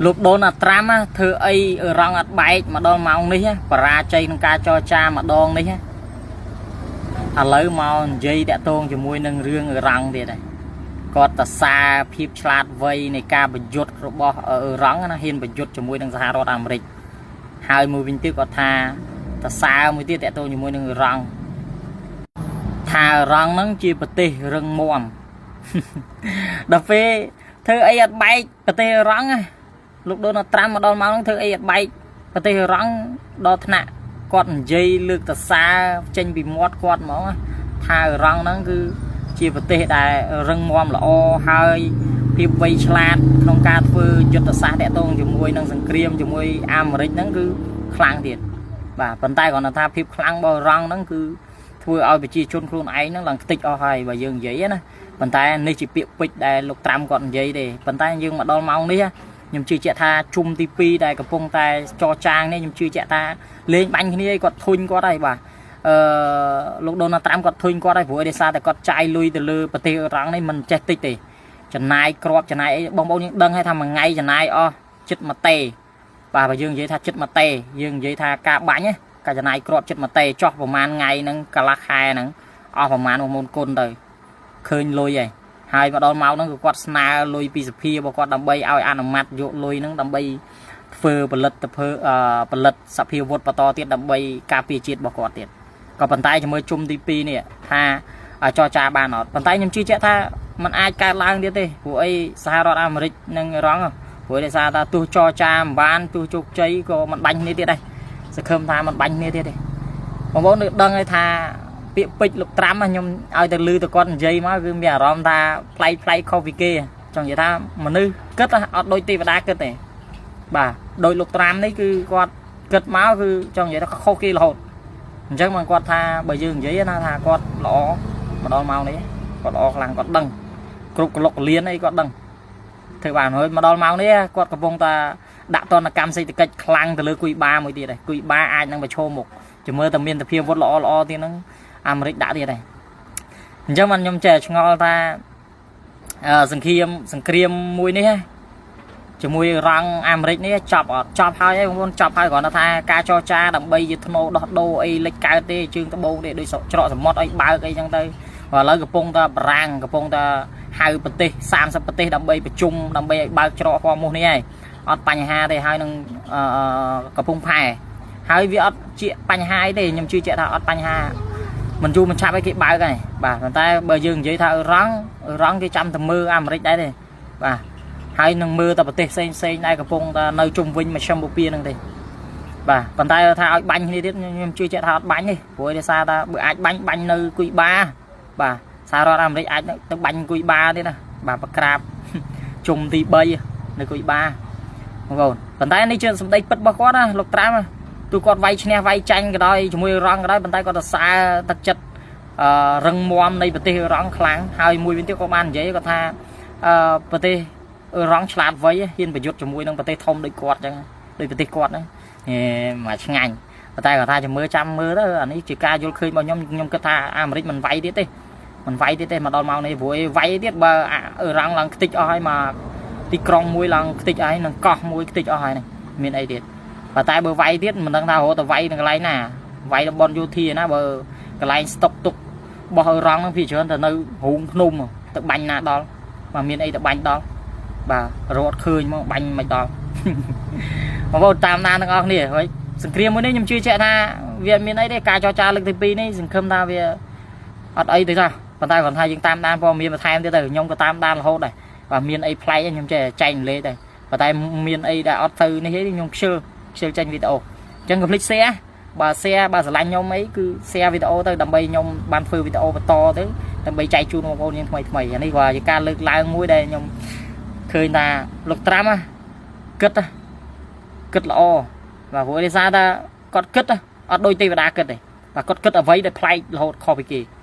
លោកដូណាល់ត្រាំធ្វើអីអឺរ៉ង់អត់បែកមកដល់ម៉ោងនេះបរាជ័យក្នុងការចរចាម្ដងនេះឥឡូវមកនិយាយតាក់ទងជាមួយនឹងរឿងអឺរ៉ង់ទៀតហើយគាត់តសាភាពឆ្លាតវៃនៃការប្រយុទ្ធរបស់អឺរ៉ង់ណាហ៊ានប្រយុទ្ធជាមួយនឹងសហរដ្ឋអាមេរិកហើយមួយវិញទៀតគាត់ថាតសាមួយទៀតតាក់ទងជាមួយនឹងអឺរ៉ង់ថាអឺរ៉ង់ហ្នឹងជាប្រទេសរឹងមាំដល់ពេលធ្វើអីអត់បែកប្រទេសអឺរ៉ង់ណាលោកដូណាល់ត្រាំមកដល់ម៉ោងហ្នឹងធ្វើអីអត់បែកប្រទេសអឺរ៉ង់ដល់ថ្នាក់គាត់និយាយលើកតសាចេញពីមាត់គាត់ហ្មងថាអឺរ៉ង់ហ្នឹងគឺជាប្រទេសដែលរឹងមាំល្អហើយភាពវៃឆ្លាតក្នុងការធ្វើយុទ្ធសាស្ត្រតាក់ទងជាមួយនឹងសង្គ្រាមជាមួយអាមេរិកហ្នឹងគឺខ្លាំងទៀតបាទប៉ុន្តែគ្រាន់តែថាភាពខ្លាំងរបស់អឺរ៉ង់ហ្នឹងគឺធ្វើឲ្យប្រជាជនខ្លួនឯងហ្នឹងឡើងខ្ទេចអស់ហើយបើយើងនិយាយណាប៉ុន្តែនេះជាពាក្យពេចន៍ដែលលោកត្រាំគាត់និយាយទេប៉ុន្តែយើងមកដល់ម៉ោងនេះខ្ញុំជឿជាក់ថាជុំទី2ដែលកំពុងតែចរចាងនេះខ្ញុំជឿជាក់ថាលេងបាញ់គ្នាគាត់ធុញគាត់ហើយបាទអឺលោកដូណាល់ត្រាំគាត់ធុញគាត់ហើយព្រោះដោយសារតែគាត់ចាយលុយទៅលើប្រទេសអឺរ៉ង់នេះមិនចេះតិចទេចំណាយក្របចំណាយអីបងប្អូនយើងដឹងហើយថាមួយថ្ងៃចំណាយអស់ចិត្តមួយតេបាទបើយើងនិយាយថាចិត្តមួយតេយើងនិយាយថាការបាញ់ការចំណាយក្របចិត្តមួយតេចោះប្រហែលថ្ងៃហ្នឹងកន្លះខែហ្នឹងអស់ប្រហែលបងប្អូនគុណទៅឃើញលុយហើយហើយមកដល់ម៉ោងហ្នឹងគឺគាត់ស្នើលុយពីសភារបស់គាត់ដើម្បីឲ្យអនុម័តយកលុយហ្នឹងដើម្បីធ្វើផលិតធ្វើផលិតសភាវុធបន្តទៀតដើម្បីការពារជាតិរបស់គាត់ទៀតក៏ប៉ុន្តែជាមួយជុំទី2នេះថាចរចាបានអត់ប៉ុន្តែខ្ញុំជឿជាក់ថាมันអាចកើតឡើងទៀតទេព្រោះអីសហរដ្ឋអាមេរិកនិងអ៊ីរ៉ង់ព្រោះដោយសារថាទោះចរចាមិនបានទោះជោគជ័យក៏มันបាញ់គ្នាទៀតដែរសង្ឃឹមថាมันបាញ់គ្នាទៀតទេបងប្អូននឹងដឹងហើយថាពាក្យពេចន៍លោកត្រាំខ្ញុំឲ្យទៅលឺទៅគាត់និយាយមកគឺមានអារម្មណ៍ថាប្លែកប្លែកខុសពីគេចង់និយាយថាមនុស្សគិតអត់ដូចទេវតាគិតទេបាទដោយលោកត្រាំនេះគឺគាត់គិតមកគឺចង់និយាយថាខុសគេរហូតអញ្ចឹងមកគាត់ថាបើយើងនិយាយណាថាគាត់ល្អមកដល់ម៉ោងនេះគាត់ល្អខ្លាំងគាត់ដឹងគ្រប់កលុកកលៀនអីគាត់ដឹងធ្វើបានហើយមកដល់ម៉ោងនេះគាត់កំពុងតែដាក់ទណ្ឌកម្មសេដ្ឋកិច្ចខ្លាំងទៅលើគុយបាមួយទៀតហើយគុយបាអាចនឹងប្រឈមមុខជំរឿតែមានទភាវុធល្អល្អទៀតហ្នឹងអាមេរិកដាក់ទៀតហើយអញ្ចឹងបានខ្ញុំចេះឆ្ងល់ថាសង្គ្រាមសង្គ្រាមមួយនេះជាមួយរងអាមេរិកនេះចប់អត់ចប់ហើយបងប្អូនចប់ហើយគ្រាន់តែថាការចរចាដើម្បីជាធ្នូដោះដូរអីលិចកើតទេជើងត្បូងទេដូចច្រកសមុទ្រអីបើកអីចឹងទៅឥឡូវកំពុងតែបារាំងកំពុងតែហៅប្រទេស30ប្រទេសដើម្បីប្រជុំដើម្បីឲ្យបើកច្រកហមមុះនេះហើយអត់បញ្ហាទេហើយនឹងកំពង់ផែហើយវាអត់ជាបញ្ហាអីទេខ្ញុំជឿជាក់ថាអត់បញ្ហាមិនយូរមិនឆាប់ឲ្យគេបើកហើយបាទប៉ុន្តែបើយើងនិយាយថាអឺរ៉ង់អឺរ៉ង់គេចាំតែមើលអាមេរិកដែរទេបាទហើយនឹងមើលតែប្រទេសផ្សេងផ្សេងដែរកំពុងតែនៅជុំវិញមជ្ឈមបូព៌ាហ្នឹងទេបាទប៉ុន្តែថាឲ្យបាញ់គ្នាទៀតខ្ញុំជឿជាក់ថាអត់បាញ់ទេព្រោះដោយសារថាបើអាចបាញ់បាញ់នៅគុយបាបាទសហរដ្ឋអាមេរិកអាចទៅបាញ់គុយបាទៀតណាបាទប្រក្រាបជុំទី3នៅគុយបាបងប្អូនប៉ុន្តែនេះជាសម្ដីពិតរបស់គាត់ណាលោកត្រាំទោះគាត់វាយឈ្នះវាយចាញ់ក៏ដោយជាមួយរងក៏ដោយប៉ុន្តែគាត់សរសើរទឹកចិត្តអឺរឹងមាំនៃប្រទេសអ៊ីរ៉ង់ខ្លាំងហើយមួយវិញទៀតក៏បាននិយាយគាត់ថាអឺប្រទេសអ៊ីរ៉ង់ឆ្លាតវៃហ៊ានប្រយុទ្ធជាមួយនឹងប្រទេសធំដូចគាត់អញ្ចឹងដូចប្រទេសគាត់ហ្នឹងហេមកឆ្ងាញ់ប៉ុន្តែគាត់ថាចាំមើលចាំមើលទៅអានេះជាការយល់ឃើញរបស់ខ្ញុំខ្ញុំគិតថាអាមេរិកមិនវាយទៀតទេមិនវាយទៀតទេមកដល់ម៉ោងនេះព្រោះអីវាយទៀតបើអ៊ីរ៉ង់ឡើងខ្ទេចអស់ហើយមកទីក្រុងមួយឡើងខ្ទេចអស់ហើយនឹងកោះមួយខ្ទេចអស់ហើយហ្នឹងមានអីទៀតប៉ុន្តែបើវាយទៀតមិនដឹងថារត់ទៅវាយនៅកន្លែងណាវាយតំបន់យោធាណាបើកន្លែងស្តុកទុករបស់អ៊ីរ៉ង់ហ្នឹងភាគច្រើនទៅនៅរូងភ្នំទៅបាញ់ណាដល់បើមានអីទៅបាញ់ដល់បាទរត់ឃើញមកបាញ់មិនដល់បងប្អូនតាមដានទាំងអស់គ្នាហើយសង្គ្រាមមួយនេះខ្ញុំជឿជាក់ថាវាមានអីទេការចរចាលើកទី2នេះសង្ឃឹមថាវាអត់អីទេចាប៉ុន្តែគាត់ថាយើងតាមដានព័ត៌មានបន្ថែមទៀតទៅខ្ញុំក៏តាមដានរហូតដែរបាទមានអីប្លែកខ្ញុំចេះចែករំលែកដែរប៉ុន្តែមានអីដែលអត់ទៅនេះទេខ្ញុំខ្ជិលខ្ជិលចេញវីដេអូអញ្ចឹងកុំភ្លេច share បើ share បើស្រឡាញ់ខ្ញុំអីគឺ share វីដេអូទៅដើម្បីខ្ញុំបានធ្វើវីដេអូបន្តទៅដើម្បីចែកជូនបងប្អូនយើងថ្មីថ្មីអានេះគាត់ជាការលើកឡើងមួយដែលខ្ញុំឃើញថាលោកត្រាំគិតគិតល្អបាទព្រោះដោយសារថាគាត់គិតអត់ដូចទេវតាគិតទេបាទគាត់គិតអ្វីដែលប្លែករហូតខុសពីគេ។